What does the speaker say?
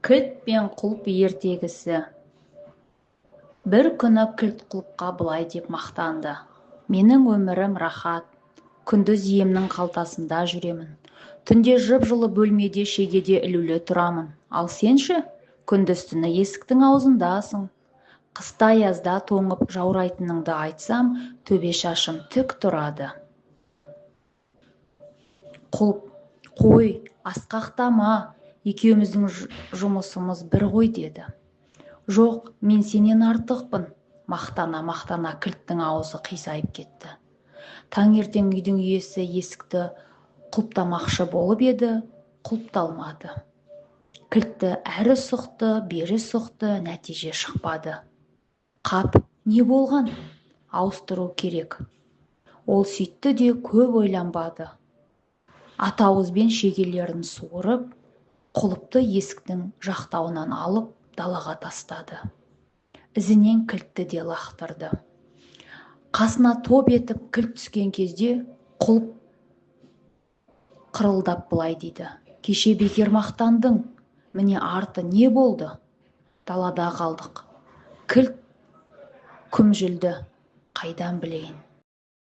Кілт пен Құлып ертегісі. Бір күні Кілт Құлыпқа былай деп мақтанды: «Менің өмірім рахат. Күндіз иемнің қалтасында жүремін, түнде жып-жылы бөлмеде шегеде ілулі тұрамын. Ал сен ше? Күндіз-түні есіктің аузындасың. Қыста аязда тоңып жаурайтыныңды айтсам, төбе шашым тік тұрады». Құлып: «Қой, асқақтама, екеуміздің жұмысымыз бір ғой», – деді. «Жоқ, мен сенен артықпын». Мақтана-мақтана Кілттің аузы қисайып кетті. Таңертең үйдің иесі есікті құлыптамақшы болып еді, құлыпталмады. Кілтті әрі сұқты, бері сұқты, нәтиже шықпады. «Қап, не болған? Ауыстыру керек». Ол сөйтті де көп ойланбады. Атауызбен шегелерін суырып, құлыпты есіктің жақтауынан алып далаға тастады. Ізінен кілтті де лақтырды. Қасына топ етіп кілт түскен кезде Құлып қырылдап былай дейді: «Кеше бекер мақтандың, міне, арты не болды? Далада қалдық». Кілт күмілжіді: «Қайдан білейін?»